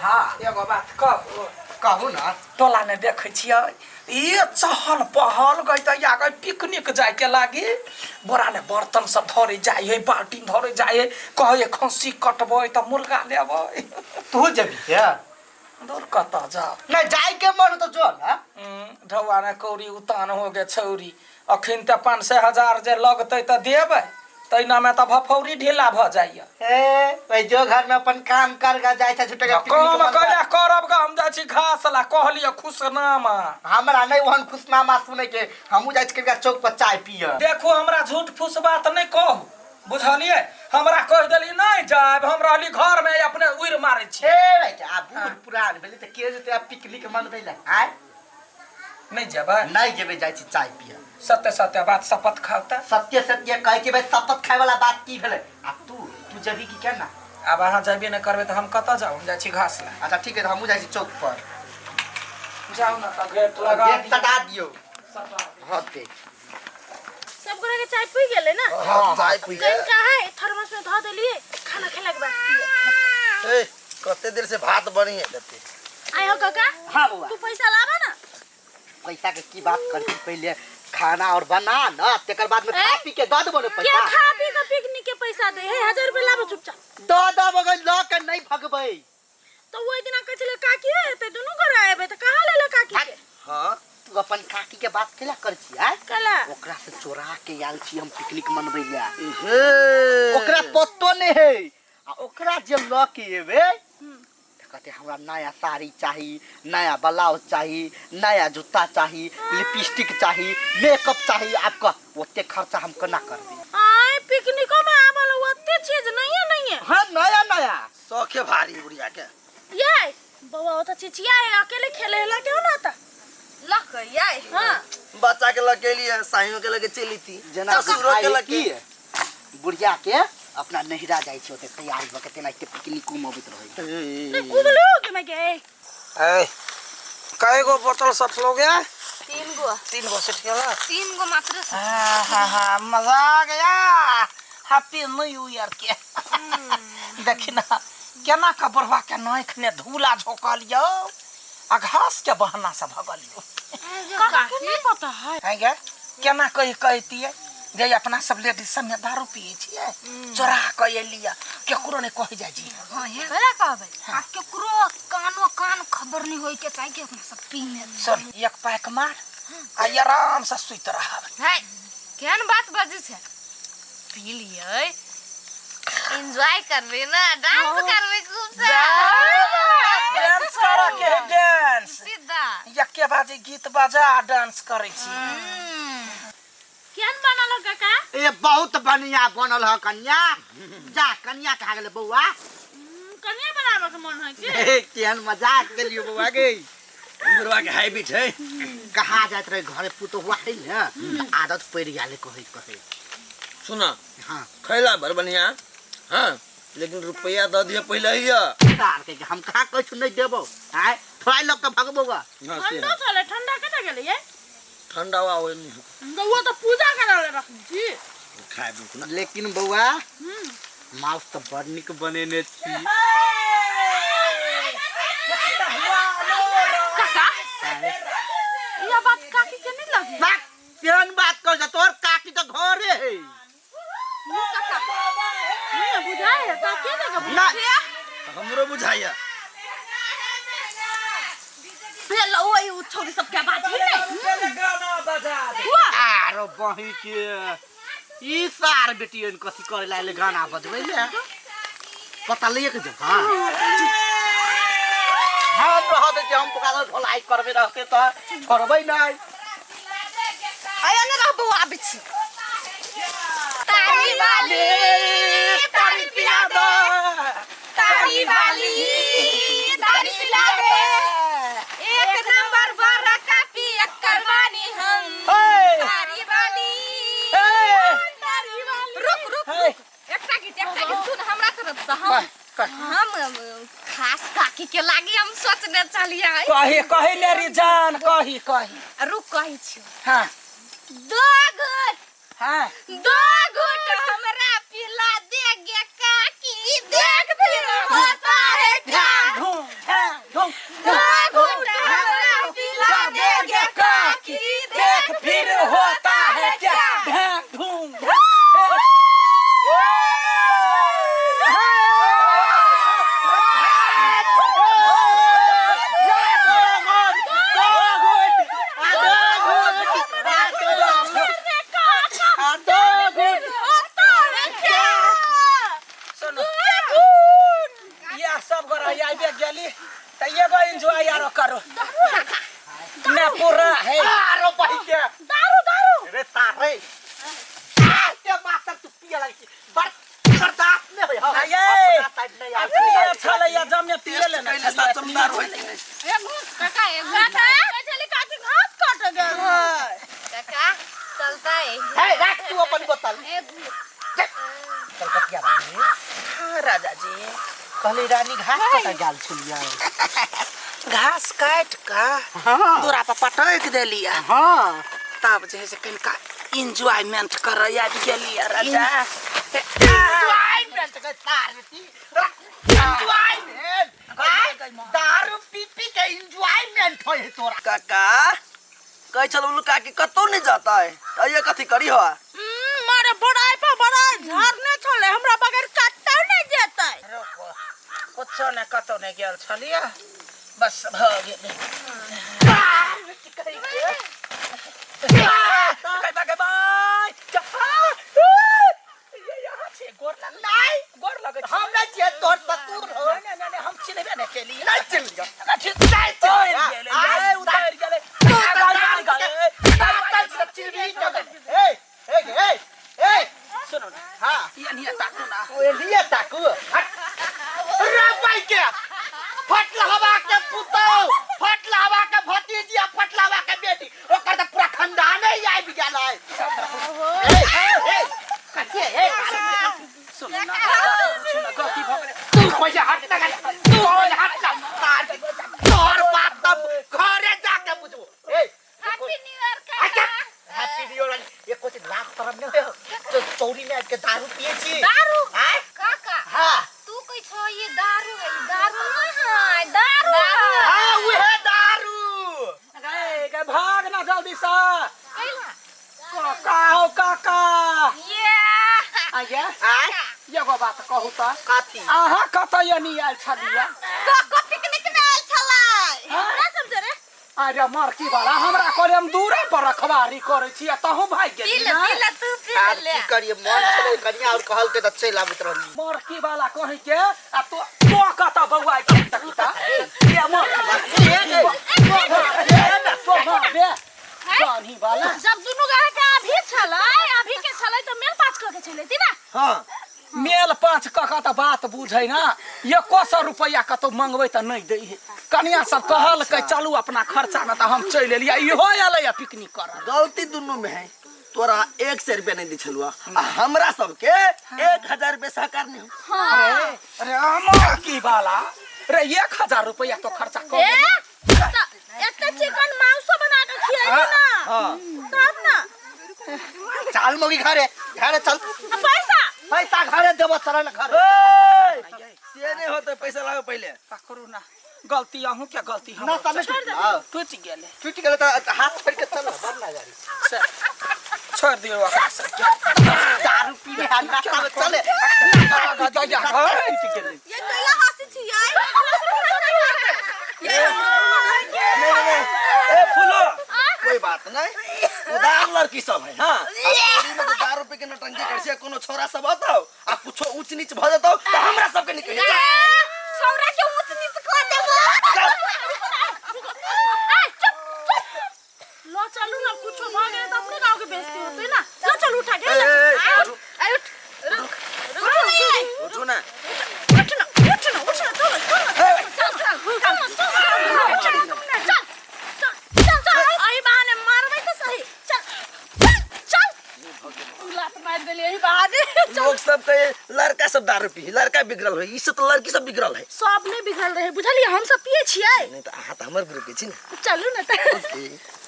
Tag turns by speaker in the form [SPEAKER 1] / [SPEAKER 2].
[SPEAKER 1] हाँ।
[SPEAKER 2] एगो बात कहू?
[SPEAKER 1] कहू ना।
[SPEAKER 2] टोला ने देखै छियै ये चहल पहल गई त या गई पिकनिक जाय के लागी, बोरा ने बर्तन सब धरे जाय है, बाल्टीन धरे जाय है, कहे खस्सी कटबै त मुर्गा लेबै।
[SPEAKER 1] तू जेबी से?
[SPEAKER 2] दूर कतऽ जाओ।
[SPEAKER 1] नहीं जाय के मन तो जो ना।
[SPEAKER 2] ढौआ ने कौड़ी उतान हो गे छौरी, अखन त 500 हजार जे लगतै त देबै, तैना में त भफौरी ढीला भ जाइया।
[SPEAKER 1] ए भाई जो घर में अपन काम कर गा जाय छै झूठे के पिकनिक
[SPEAKER 2] काम
[SPEAKER 1] मनबै।
[SPEAKER 2] कया करब गा, हम जाइ छी घास ला, कहलिए खुशनामा।
[SPEAKER 1] हमरा नहीं ओहन खुशनामा सुनै के, हमहू जाइ छी चौक पर चाय पिय।
[SPEAKER 2] देखो हमरा झूठ फूस बात नहीं कहू, बुझलिए? हमरा कह देली नहीं जायब, हम रहली घर में अपने उड़ मारे छी।
[SPEAKER 1] ए भाई आ बूढ़ पुरान भेलै त के जेतै आब पिकनिक मनबै ला? आय
[SPEAKER 2] नहीं जेबै?
[SPEAKER 1] नहीं जेबै, जाइ छी चाय पिय।
[SPEAKER 2] सत्य सत्य बात शपथ खाउ त।
[SPEAKER 1] सत्य सत्य कहै छी भाई, शपथ खाय वाला बात की भेलै? आ तू तू जेबी की केना?
[SPEAKER 2] आब अहाँ जेबे नहीं करबै त हम कतऽ जाउ, हम जाइ छी घास ला।
[SPEAKER 1] अच्छा ठीक है, हमहू जाइ छी चौक पर।
[SPEAKER 2] जाउ ना त गेट लगा
[SPEAKER 1] गेट
[SPEAKER 2] दियौ।
[SPEAKER 1] सटा दियौ।
[SPEAKER 2] सटा दियौ।
[SPEAKER 1] हाँ ते।
[SPEAKER 3] सब गोरा के चाय पी गेलै ना?
[SPEAKER 4] हाँ, चाय पी
[SPEAKER 3] कहीं कहाँ है थर्मस में धऽ देलिए, खाना खेला के बाद पिए।
[SPEAKER 4] ए कते देर से भात बनी है जते।
[SPEAKER 3] आय हो काका।
[SPEAKER 1] हाँ बउआ।
[SPEAKER 3] तू पैसा लाबा ना।
[SPEAKER 1] पैसा के की बात करती, पहले खाना और बना ना, तेकर बाद में खा
[SPEAKER 3] ए?
[SPEAKER 1] पी के दऽ देबो ने
[SPEAKER 3] क्या
[SPEAKER 1] पैसा।
[SPEAKER 3] खा पी के पिकनिक के पैसा दे है? 1000 रुपया लाबो चुपचाप।
[SPEAKER 1] दऽ देबो गई, लऽ के नहीं भगबै।
[SPEAKER 3] तो ओहि दिना कहै छलै काकी ते दुनू गोरा एबै, त कहाँ लेला काकी के?
[SPEAKER 4] हाँ।
[SPEAKER 1] तू अपन काकी के बात केला कर छी आय?
[SPEAKER 3] केला?
[SPEAKER 1] ओकरा से चोरा के आयल छी हम पिकनिक मनबै ला।
[SPEAKER 4] हे।
[SPEAKER 1] ओकरा पतो नहीं है, आ ओकरा जे लऽ के एबै त कहते हमरा नया साड़ी चाही, नया ब्लाउज चाही, नया जूता चाही, लिपस्टिक चाही, मेकअप चाही। आब कह ओते खर्चा हम केना करबै?
[SPEAKER 3] आय पिकनिको में आवल ओते चीज नहीं है, नहीं है।
[SPEAKER 1] हाँ नया नया
[SPEAKER 4] शौखे भारी बुढ़िया के।
[SPEAKER 3] ये बउआ ओ त चिचिया है, अकेले खेले ला क्यों ना आता?
[SPEAKER 5] लक ये।
[SPEAKER 3] हाँ।
[SPEAKER 4] बच्चा के लगे लिए साहियों के लगे चली थी।
[SPEAKER 1] जना
[SPEAKER 4] ससुरो के
[SPEAKER 1] बुझाइ
[SPEAKER 4] लगे।
[SPEAKER 1] की बुढ़िया के अपना नहिरा जाइ छै ओते तैयारी भऽ के तेनाहिते पिकनिको में अबैत रहै।
[SPEAKER 3] नहीं कुदलो के मैं के।
[SPEAKER 2] ए कई गो बोतल सटलो गया?
[SPEAKER 5] 3 गो।
[SPEAKER 2] 3 गो सट गेला?
[SPEAKER 5] 3 गो मात्र सट।
[SPEAKER 2] हाँ, हाँ, हाँ, मजा आ गया, हैप्पी न्यू ईयर के। देखी ना केना के बुढ़वा के नाक ने धूला झोंकल यौ, आ घास के बहाना से भगल यौ।
[SPEAKER 3] काका के नहीं पता है।
[SPEAKER 2] हैं गे केना कहि कहतियै जे अपना सब लेडीज सब में दारू पिए छियै, चोरा के एलियै, केकरो नहीं कहि जाइ छी।
[SPEAKER 5] हाँ, हे कला कहबै? आ केकरो कानो कान खबर नहीं होय के चाही कि अपना सब पीने छी।
[SPEAKER 2] सुन एक पैक मार आ आराम से सुति रहब।
[SPEAKER 5] है केहन बात बजै छै? पी लियै, एंजॉय करबै ना, डांस करबै खूब से।
[SPEAKER 2] डांस करऽ के है, डांस।
[SPEAKER 5] सीधा।
[SPEAKER 2] यके बाजे गीत बजा डांस करै छी।
[SPEAKER 3] केहन बनल हो काका?
[SPEAKER 1] ए बहुत बढ़िया बनल ह कन्या। जा कन्या कहाँ गेलै बौआ?
[SPEAKER 3] कन्या बनाबऽ के मन है की?
[SPEAKER 1] ए, केहन मजाक केलियो बौआ गे।
[SPEAKER 4] बुढ़वा के हैबिट है।
[SPEAKER 1] कहाँ जाइत रहे घरे पुतोहुआ है ने, त आदत पड़ि गेल कहै कहै।
[SPEAKER 4] सुना।
[SPEAKER 1] हाँ।
[SPEAKER 4] खैला बड़ बढ़िया। हाँ, लेकिन रुपया दऽ दिअ पहिले ही।
[SPEAKER 1] तार के हम कहाँ कहै छु नहीं देबो। आय थोड़ा लग के भगबो गा।
[SPEAKER 4] हाँ, से
[SPEAKER 3] ठंडो
[SPEAKER 4] है।
[SPEAKER 3] छलै, ठंडा कतऽ गेलै ये?
[SPEAKER 4] ठंडा हुआ होय नहीं।
[SPEAKER 3] बौआ तो पूजा करा ले रखने छी।
[SPEAKER 4] खाय बुक ना।
[SPEAKER 1] लेकिन बौआ माउस तो बड़ नीक बनेने छी।
[SPEAKER 5] काका, यह बात काकी के नहीं लगी?
[SPEAKER 1] बात केहन बात कर जा, तोर काकी तो घरे है।
[SPEAKER 5] काका,
[SPEAKER 3] नहीं बुझाए है, तो के जगह
[SPEAKER 1] ना।
[SPEAKER 4] हमरो बुझाइया।
[SPEAKER 5] हे लो, ओई उ छोरी सब के बात है नहीं?
[SPEAKER 2] गाना बजा दे।
[SPEAKER 1] आरो बही के ई सार बेटियन कथी करे लाले गाना बजबै ले। पता ले के जो। हां हम रह दे हम ओकरा ढोलाई करबे रहते त छोड़बै नै।
[SPEAKER 5] आया ने रहबो आबै छी। तारी वाली तारी पिला दो, तारी वाली तारी पिला दे, एक नंबर बड़ा कापी करवानी हम। तारी वाली तारी वाली। रुक रुक रुक, एकटा गीत, एकटा गीत सुन हमरा तरफ से। हम खास काकी के लागी हम सोचने चलिए।
[SPEAKER 2] कही कही मेरी जान, कही कही।
[SPEAKER 5] रुक कही छी।
[SPEAKER 2] हाँ।
[SPEAKER 5] दो घुट।
[SPEAKER 2] हाँ।
[SPEAKER 5] दो घुट हमरा पिला दे गे काकी, देख फिर होता है क्या।
[SPEAKER 4] दमदार होय कि नहीं।
[SPEAKER 5] ए घूस काका, ए काका चली काकी घास काट गेल है। काका चलता है।
[SPEAKER 1] हे राख तू अपन बोतल।
[SPEAKER 5] ए घूस।
[SPEAKER 1] कलकतिया रानी।
[SPEAKER 2] हाँ राजा जी।
[SPEAKER 1] कहली रानी घास कटा गेल छलियै।
[SPEAKER 2] घास काट का
[SPEAKER 1] हाँ।
[SPEAKER 2] दूरा पर पटक देलिया।
[SPEAKER 1] हाँ।
[SPEAKER 2] तब जे है से कनिका एंजॉयमेंट करे आबि गेलिया राजा।
[SPEAKER 1] एंजॉयमेंट के तार बेटी। एंजॉयमेंट। दारू पी पी के एंजॉयमेंट होय है तोरा।
[SPEAKER 4] काका कहै छल उल्लू काकी कतौ नहीं जाता है, त ये कथी करी हो?
[SPEAKER 3] मारे बड़ाई पर बड़ाई झरने छले, हमरा बगैर कतौ नहीं जेतै।
[SPEAKER 2] रोको, कुछो ने कतौ नहीं गेल छलिया, बस भ गेलै। गोर लग
[SPEAKER 1] नहीं,
[SPEAKER 2] गोर लगै
[SPEAKER 1] हम नहीं छियै तोहर ससुर हो।
[SPEAKER 2] नहीं नहीं नहीं, हम चिन्हबे नहीं केलियै।
[SPEAKER 1] नहीं चिन्हलियै।
[SPEAKER 2] नहीं चिन्हलियै। उतरि गेलै, उतरि गेलै।
[SPEAKER 1] ए ए ए
[SPEAKER 2] सुनू ना।
[SPEAKER 1] हाँ।
[SPEAKER 2] एनिये ताकू ना।
[SPEAKER 1] एनिये ताकू। रे भाई के फटलहवा के पुतौ, फटलहवा के भतीजी आ फटलहवा के बेटी, ओकर त पूरा खानदाने ही आबि गेल है। ए ए कथी ए
[SPEAKER 2] सुनू ना, सुनू ना, गलती भऽ गेलै।
[SPEAKER 1] तू पहिले हट ना, तू पहिले हट ना। तोहर बात तब घरे जाके बुझबो। ए
[SPEAKER 5] हैप्पी न्यू ईयर
[SPEAKER 1] अच्छा,
[SPEAKER 5] काका।
[SPEAKER 1] Happy new year. एको चीज लाज शरम नहीं हो तो चोरी में आके दारू पिए छी।
[SPEAKER 5] दारू?
[SPEAKER 1] आय?
[SPEAKER 5] काका।
[SPEAKER 1] हाँ।
[SPEAKER 5] तू कहै छो ये दारू है, दारू नहीं है, दारू है।
[SPEAKER 1] हाँ, उहे दारू।
[SPEAKER 2] गे, गे, भाग ना जल्दी से।
[SPEAKER 5] कैला?
[SPEAKER 2] काका हो काका।
[SPEAKER 5] ये।
[SPEAKER 2] आया?
[SPEAKER 1] आय?
[SPEAKER 2] एगो बात कहू त।
[SPEAKER 1] कथी?
[SPEAKER 2] अहाँ कतऽ एनी आयल छलियै?
[SPEAKER 3] काका पिकनिक में आयल छलै। हमरा समझे रे।
[SPEAKER 2] अरे मरकी वाला हमरा कहले हम दूरे पर रखवारी करै छी आ तहु भागि गेली
[SPEAKER 5] पी ले,
[SPEAKER 2] ना।
[SPEAKER 5] पी ले, तू पी
[SPEAKER 1] आब
[SPEAKER 5] ले।
[SPEAKER 1] की करिए, मन छलै कनिया और कहलकै त चलि आबैत रहली।
[SPEAKER 2] मरकी वाला कहै के आ तो तो कतऽ बौआ के तकिता। ये मरकी वाला। तो मारबे। जानी वाला।
[SPEAKER 3] जब दुनू गोरा के अभी छलै, अभी के छलै त मेल पाँच कऽ के छलै ती ना।
[SPEAKER 4] हाँ।
[SPEAKER 2] मेल पाँच कऽ कऽ तऽ बात बुझै ना, एको सौ रुपैआ कतौ मंगबै तऽ नहि दै है। कनिया सब कहलकै चलू अपना खर्चा में तऽ हम चलि एलियै, इहो एलै या पिकनिक करऽ।
[SPEAKER 4] गलती दुनू में है, तोरा 100 रुपया नहीं दै छलुआ आ हमरा सबके 1000 रुपया सहकार नहीं हो।
[SPEAKER 2] अरे, अरे मरकी वाला रे 1000 रुपया तो खर्चा कर
[SPEAKER 3] ए, त एते चिकन मांसो बना के खियाइबो ना।
[SPEAKER 4] हाँ।
[SPEAKER 3] तब ना।
[SPEAKER 1] चल मगी घरे, घरे चल।
[SPEAKER 3] आ पैसा?
[SPEAKER 1] पैसा घरे देबो, चल ना घरे।
[SPEAKER 4] ए, से नहीं होते, पैसा लाओ पहले।
[SPEAKER 2] पकड़ू ना, गलती अहूँ के गलती
[SPEAKER 1] ना
[SPEAKER 2] हमरो।
[SPEAKER 1] समझ हाँ।
[SPEAKER 2] टूटि गेलै।
[SPEAKER 1] टूटि गेलै त हाथ छोड़ के चल, बड़ ना गाड़ी।
[SPEAKER 2] से, छोड़ दियौ ओकरा सबके।
[SPEAKER 1] दारू पी ले, हाथ रास्ता में चले।
[SPEAKER 2] टूटि गेलै।
[SPEAKER 3] ये कैला हंसी छियै?
[SPEAKER 4] नहीं, नहीं, ए फूलो, कोई बात नहीं, उदार लड़की सब है। हाँ, आ चोरी में तो दारू पी के नौटंकी कर छियै, कोनो छोरा सब अतौ आ कुछो ऊंच नीच भ जेतौ त हमरा सबके निकलि जेतौ।
[SPEAKER 5] छौरा के ऊंच नीच कऽ देबो।
[SPEAKER 3] ए, चुप, चुप। लो चलू ना, कुछो भ गेलै त अपने गांव के बेइज्जती होतै ना। लो चलू उठा के,
[SPEAKER 4] ए,
[SPEAKER 3] लो
[SPEAKER 4] ए, ए,
[SPEAKER 3] चलू।
[SPEAKER 5] आइ उठ, रुक, रुक।
[SPEAKER 4] उठू ना।
[SPEAKER 3] उठ ना, उठ ना, उठ ना, चलो, चलो।
[SPEAKER 5] चल, चल,
[SPEAKER 3] चल, चल, चल, चल, चल, चल, एहि बहाने मारबै तऽ सही। चल, चल, चल। तू लात मारि देली एहि बहाने।
[SPEAKER 4] लोग सब कहे लड़का सब दारू पी, लड़का बिगड़ल है, ई सब तो लड़की सब बिगड़ल है।
[SPEAKER 3] सब नहीं बिगड़ल रहे, बुझलियै? हम सब पिए छियै।
[SPEAKER 4] नहीं तो अहाँ तो हमर ग्रुप के छी ना।
[SPEAKER 3] चलू ना त।
[SPEAKER 4] ओके।